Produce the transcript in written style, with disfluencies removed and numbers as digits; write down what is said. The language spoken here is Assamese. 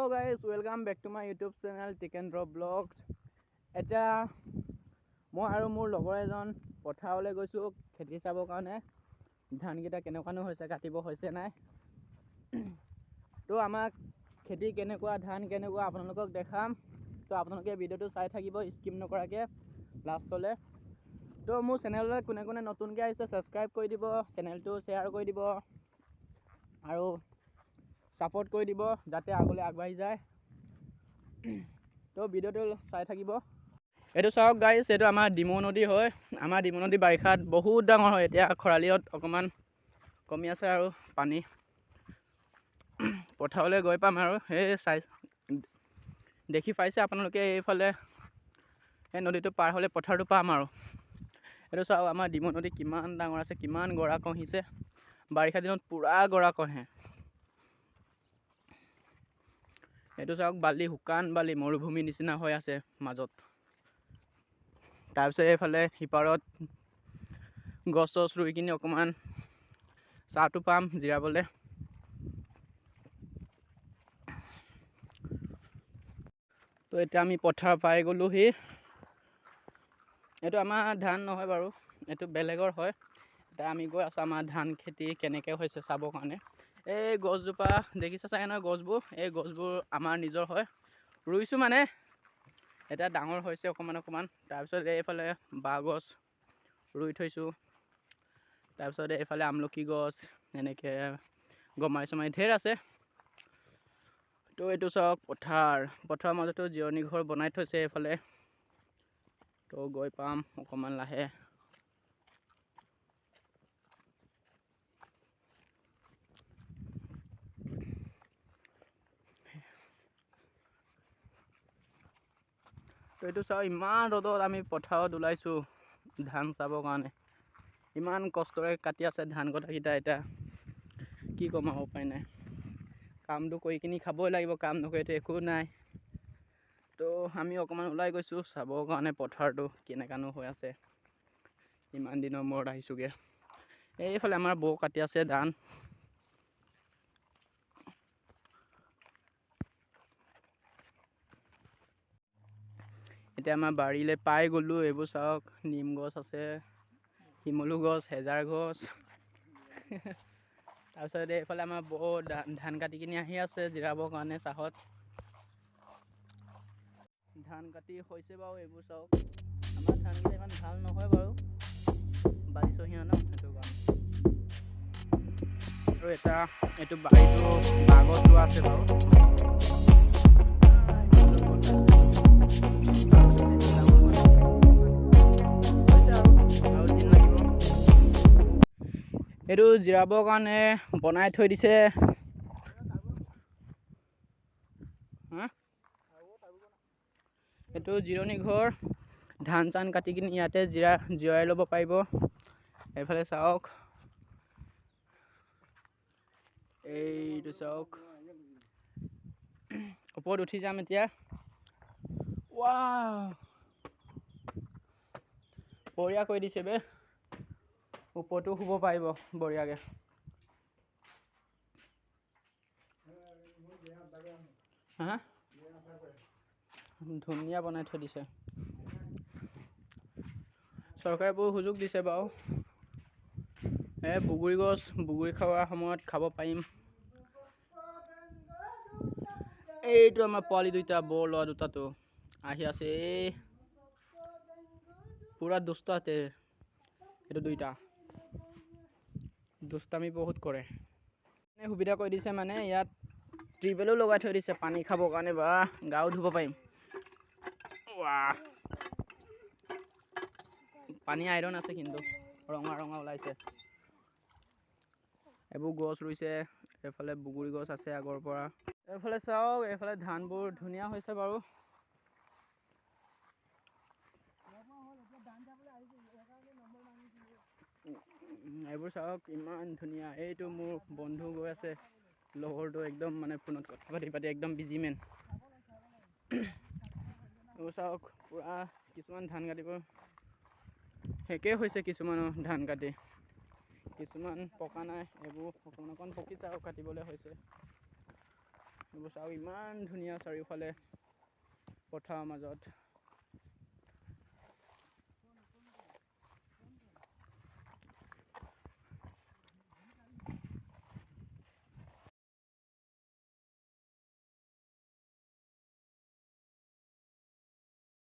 Guys, welcome back to my YouTube channel Tikendra blogs. এতিয়া মই আৰু মোৰ লগৰ এজন পথাৰলৈ গৈছোঁ খেতি চাবৰ কাৰণে। ধানকেইটা কেনেকুৱানো হৈছে, কাটিব হৈছে নাই, তো আমাক খেতি কেনেকুৱা, ধান কেনেকুৱা আপোনালোকক দেখাম। তো আপোনালোকে ভিডিঅ'টো চাই থাকিব স্কিপ নকৰাকৈ লাষ্টলৈ। তো মোৰ চেনেললৈ কোনে কোনে নতুনকৈ আহিছে ছাবস্ক্ৰাইব কৰি দিব, চেনেলটো শ্বেয়াৰ কৰি দিব আৰু ছাপোৰ্ট কৰি দিব যাতে আগলৈ আগবাঢ়ি যায়। তো ভিডিঅ'টো চাই থাকিব। এইটো চাওক গাইজ, এইটো আমাৰ ডিমৌ নদী হয়। আমাৰ ডিমৌ নদী বাৰিষাত বহুত ডাঙৰ হয়। এতিয়া খৰালিত অকণমান কমি আছে আৰু পানী। পথাৰলৈ গৈ পাম আৰু সেই চাই দেখি পাইছে আপোনালোকে, এইফালে এই নদীটো পাৰ হ'লে পথাৰটো পাম আৰু। এইটো চাওক আমাৰ ডিমৌ নদী কিমান ডাঙৰ আছে, কিমান গৰা খহিছে। বাৰিষা দিনত পূৰা গৰা খহে। এইটো চাওক বালি, শুকান বালি, মৰুভূমি নিচিনা হৈ আছে মাজত। তাৰপিছত এইফালে সিপাৰত গছ চছ ৰুই কিনি অকণমান চাহটো পাম জিৰাবলৈ। তো এতিয়া আমি পথাৰ পাই গ'লোহি। এইটো আমাৰ ধান নহয় বাৰু, এইটো বেলেগৰ হয়। এতিয়া আমি গৈ আছোঁ আমাৰ ধান খেতি কেনেকৈ হৈছে চাবৰ কাৰণে। এই গছজোপা দেখিছে চাগে নহয় গছবোৰ, এই গছবোৰ আমাৰ নিজৰ হয়, ৰুইছোঁ মানে। এতিয়া ডাঙৰ হৈছে অকণমান অকণমান। তাৰপিছত এইফালে বাঁহ গছ ৰুই থৈছোঁ। তাৰপিছত এইফালে আমলখি গছ, এনেকৈ গমাৰি চমাৰি ঢেৰ আছে। তো এইটো চাওক পথাৰ, পথাৰৰ মাজতো জিৰণি ঘৰ বনাই থৈছে এইফালে। তো গৈ পাম অকণমান লাহে। তো এইটো চাওক, ইমান ৰ'দত আমি পথাৰত ওলাইছোঁ ধান চাবৰ কাৰণে। ইমান কষ্টৰে কাটি আছে ধান কটাকেইটা। এতিয়া কি ক'ম আৰু, উপায় নাই, কামটো কৰি কিনি খাবই লাগিব, কাম নকৰিতো একো নাই। তো আমি অকণমান ওলাই গৈছোঁ চাবৰ কাৰণে পথাৰটো কেনেকুৱানো হৈ আছে। ইমান দিনৰ মূৰত আহিছোঁগৈ। এইফালে আমাৰ বৌ কাটি আছে ধান। এতিয়া আমাৰ বাৰীলৈ পাই গ'লোঁ। এইবোৰ চাওক, নিম গছ আছে, শিমলু গছ, হেজাৰ গছ। তাৰপিছত এইফালে আমাৰ বৌ ধান কাটি কিনি আহি আছে জিৰাবৰ কাৰণে চাহত। ধান কাটি হৈছে বাৰু। এইবোৰ চাওক, আমাৰ ধানকেইটা ইমান ভাল নহয় বাৰু, বালিচহীয়া ন, সেইটো কাৰণে। আৰু এটা এইটো বাৰীটো বাঁহ গছ ৰোৱা আছে বাৰু। এইটো জিৰাবৰ কাৰণে বনাই থৈ দিছে। এইটো জিৰণি ঘৰ, ধান চান কাটি কিনি ইয়াতে জিৰাই ল'ব পাৰিব। এইফালে চাওক, এইটো চাওক, ওপৰত উঠি যাম এতিয়া। ৱাও, বঢ়িয়া কৰি দিছে বে, ওপৰতো শুব পাৰিব বঢ়িয়াকৈ। হা, ধুনীয়া বনাই থৈ দিছে। চৰকাৰে বহুত সুযোগ দিছে বাৰু। এই বগৰী গছ, বগৰী খোৱাৰ সময়ত খাব পাৰিম। এইটো আমাৰ পোৱালি দুইটা, বৰ ল'ৰা দুটাটো আহি আছে। এই পূৰা দুষ্ট আছে এইটো দুইটা, দুষ্টামি বহুত কৰে। সুবিধা কৰি দিছে মানে, ইয়াত টিউবৱেলো লগাই থৈ দিছে পানী খাবৰ কাৰণে, বা গাও ধুব পাৰিম। ৱাহ, পানী আইৰণ আছে কিন্তু, ৰঙা ৰঙা ওলাইছে। এইবোৰ গছ ৰুইছে, এইফালে বগৰী গছ আছে আগৰ পৰা। এইফালে চাওক, এইফালে ধানবোৰ ধুনীয়া হৈছে বাৰু। এইবোৰ চাওক ইমান ধুনীয়া। এইটো মোৰ বন্ধু গৈ আছে, লগৰটো একদম মানে ফোনত কথা পাতি পাতি একদম বিজি মেন। এইবোৰ চাওক, পূৰা কিছুমান ধান কাটিব শেষেই হৈছে, কিছুমানৰ ধান কাটি, কিছুমান পকা নাই, এইবোৰ অকণমান অকণমান পকিছে আৰু কাটিবলৈ হৈছে। এইবোৰ চাওক, ইমান ধুনীয়া চাৰিওফালে পথাৰৰ মাজত।